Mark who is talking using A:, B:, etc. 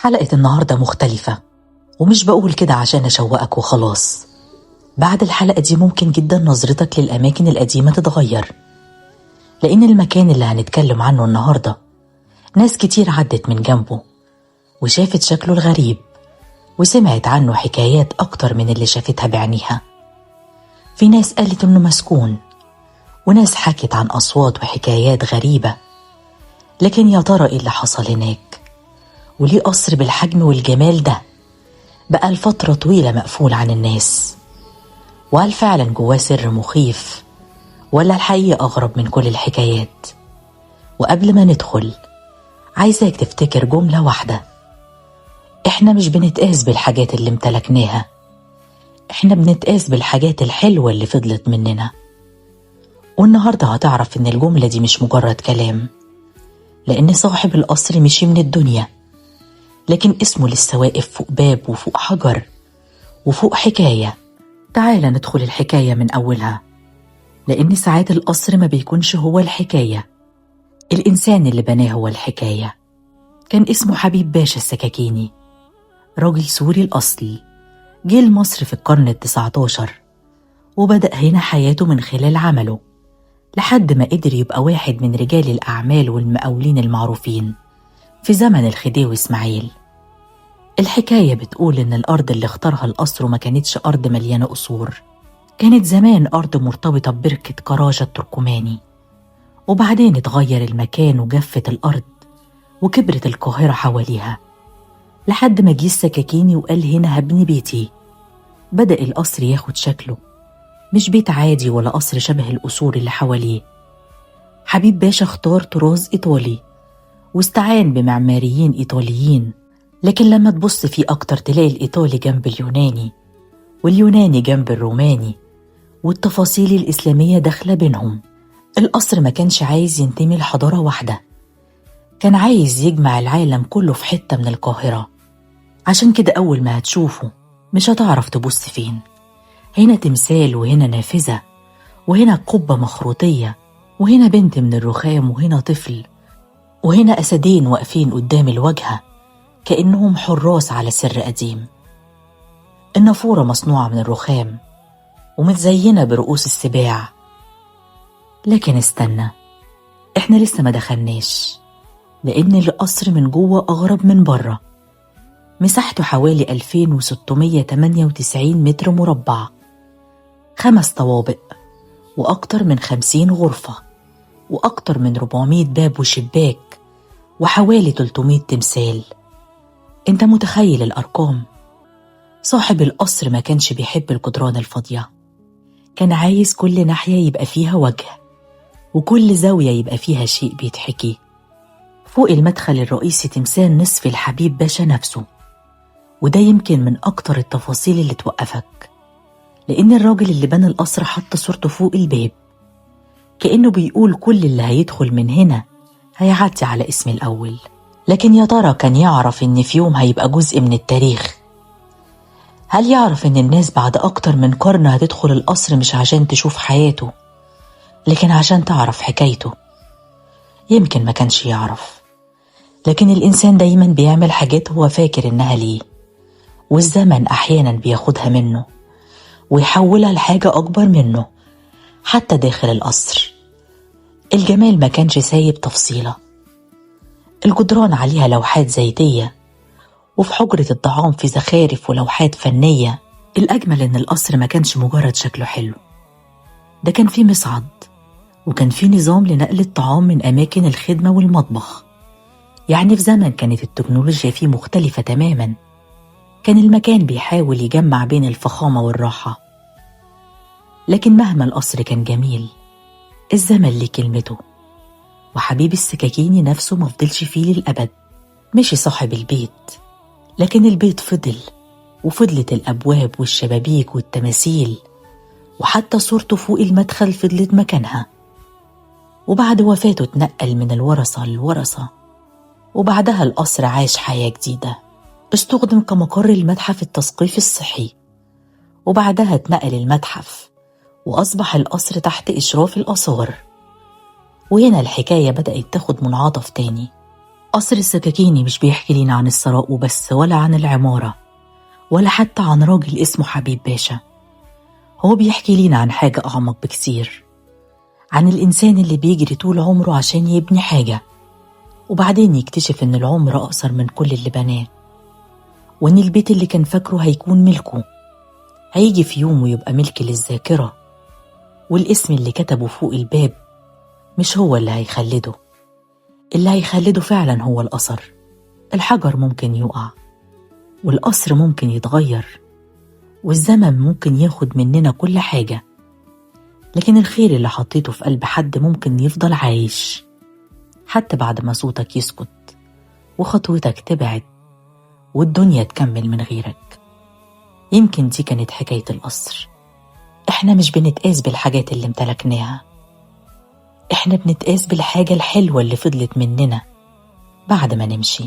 A: حلقة النهاردة مختلفة، ومش بقول كده عشان أشوقك وخلاص. بعد الحلقة دي ممكن جدا نظرتك للأماكن القديمة تتغير، لأن المكان اللي هنتكلم عنه النهاردة ناس كتير عدت من جنبه وشافت شكله الغريب وسمعت عنه حكايات أكتر من اللي شافتها بعينيها. في ناس قالت إنه مسكون، وناس حكت عن أصوات وحكايات غريبة. لكن يا ترى إيه اللي حصل هناك؟ وليه قصر بالحجم والجمال ده بقى لفترة طويلة مقفول عن الناس؟ وهل فعلا جواه سر مخيف، ولا الحقيقة أغرب من كل الحكايات؟ وقبل ما ندخل عايزاك تفتكر جملة واحدة: إحنا مش بنتقاس بالحاجات اللي امتلكناها، إحنا بنتقاس بالحاجات الحلوة اللي فضلت مننا. والنهاردة هتعرف إن الجملة دي مش مجرد كلام، لأن صاحب القصر مشي من الدنيا، لكن اسمه لسه واقف فوق باب وفوق حجر وفوق حكاية. تعال ندخل الحكاية من أولها، لأن ساعات القصر ما بيكونش هو الحكاية، الإنسان اللي بناه هو الحكاية. كان اسمه حبيب باشا السكاكيني، راجل سوري الأصل، جه لمصر في القرن ال19 وبدأ هنا حياته من خلال عمله، لحد ما قدر يبقى واحد من رجال الأعمال والمقاولين المعروفين في زمن الخديوي إسماعيل. الحكاية بتقول إن الأرض اللي اختارها القصر ما كانتش أرض مليانة قصور، كانت زمان أرض مرتبطة ببركة كراجة التركماني، وبعدين اتغير المكان وجفت الأرض وكبرت القاهرة حواليها، لحد ما جه السكاكيني وقال هنا هبني بيتي. بدأ القصر ياخد شكله، مش بيت عادي ولا قصر شبه القصور اللي حواليه. حبيب باشا اختار طراز إيطالي واستعان بمعماريين إيطاليين، لكن لما تبص فيه أكتر تلاقي الإيطالي جنب اليوناني واليوناني جنب الروماني، والتفاصيل الإسلامية داخلة بينهم. القصر ما كانش عايز ينتمي لحضارة واحدة، كان عايز يجمع العالم كله في حتة من القاهرة. عشان كده أول ما هتشوفه مش هتعرف تبص فين، هنا تمثال وهنا نافذة وهنا قبة مخروطية وهنا بنت من الرخام وهنا طفل وهنا أسدين واقفين قدام الواجهة كأنهم حراس على سر قديم. النافورة مصنوعة من الرخام ومتزينة برؤوس السباع. لكن استنى، احنا لسه ما دخلناش، لأن القصر من جوه أغرب من بره. مساحته حوالي 2698 متر مربع، 5 طوابق وأكتر من 50 غرفة وأكتر من 400 باب وشباك وحوالي 300 تمثال. أنت متخيل الأرقام؟ صاحب القصر ما كانش بيحب الجدران الفاضية، كان عايز كل ناحية يبقى فيها وجه وكل زاوية يبقى فيها شيء بيتحكي. فوق المدخل الرئيسي تمثال نصف الحبيب باشا نفسه، وده يمكن من أكتر التفاصيل اللي توقفك، لأن الراجل اللي بنى القصر حط صورته فوق الباب، كأنه بيقول كل اللي هيدخل من هنا هيعدي على اسم الأول. لكن يا ترى كان يعرف إن في يوم هيبقى جزء من التاريخ؟ هل يعرف إن الناس بعد أكتر من قرن هتدخل القصر مش عشان تشوف حياته، لكن عشان تعرف حكايته؟ يمكن ما كانش يعرف، لكن الإنسان دايما بيعمل حاجات هو فاكر إنها ليه، والزمن أحيانا بياخدها منه ويحولها لحاجة أكبر منه. حتى داخل القصر الجمال ما كانش سايب تفصيلة، الجدران عليها لوحات زيتية، وفي حجرة الطعام في زخارف ولوحات فنية. الأجمل إن القصر ما كانش مجرد شكله حلو، ده كان فيه مصعد، وكان فيه نظام لنقل الطعام من أماكن الخدمة والمطبخ. يعني في زمن كانت التكنولوجيا فيه مختلفة تماما، كان المكان بيحاول يجمع بين الفخامة والراحة. لكن مهما القصر كان جميل، الزمن ليه كلمته، وحبيب السكاكيني نفسه ما فضلش فيه للأبد. مشي صاحب البيت، لكن البيت فضل، وفضلت الأبواب والشبابيك والتماثيل، وحتى صورته فوق المدخل فضلت مكانها. وبعد وفاته اتنقل من الورثة للورثة، وبعدها القصر عاش حياة جديدة، استخدم كمقر المتحف التثقيفي الصحي، وبعدها اتنقل المتحف وأصبح القصر تحت إشراف الآثار. وهنا الحكاية بدأت تاخد منعطف تاني. قصر السكاكيني مش بيحكي لينا عن الثراء وبس، ولا عن العمارة، ولا حتى عن راجل اسمه حبيب باشا. هو بيحكي لينا عن حاجة أعمق بكتير، عن الإنسان اللي بيجري طول عمره عشان يبني حاجة، وبعدين يكتشف إن العمر أقصر من كل اللي بناه، وإن البيت اللي كان فاكره هيكون ملكه هيجي في يوم ويبقى ملك للذاكرة، والاسم اللي كتبه فوق الباب مش هو اللي هيخلده. اللي هيخلده فعلا هو الأثر. الحجر ممكن يقع، والقصر ممكن يتغير، والزمن ممكن ياخد مننا كل حاجة، لكن الخير اللي حطيته في قلب حد ممكن يفضل عايش حتى بعد ما صوتك يسكت وخطوتك تبعد والدنيا تكمل من غيرك. يمكن دي كانت حكاية القصر. احنا مش بنتقاس بالحاجات اللي امتلكناها، احنا بنتقاس بالحاجة الحلوة اللي فضلت مننا بعد ما نمشي.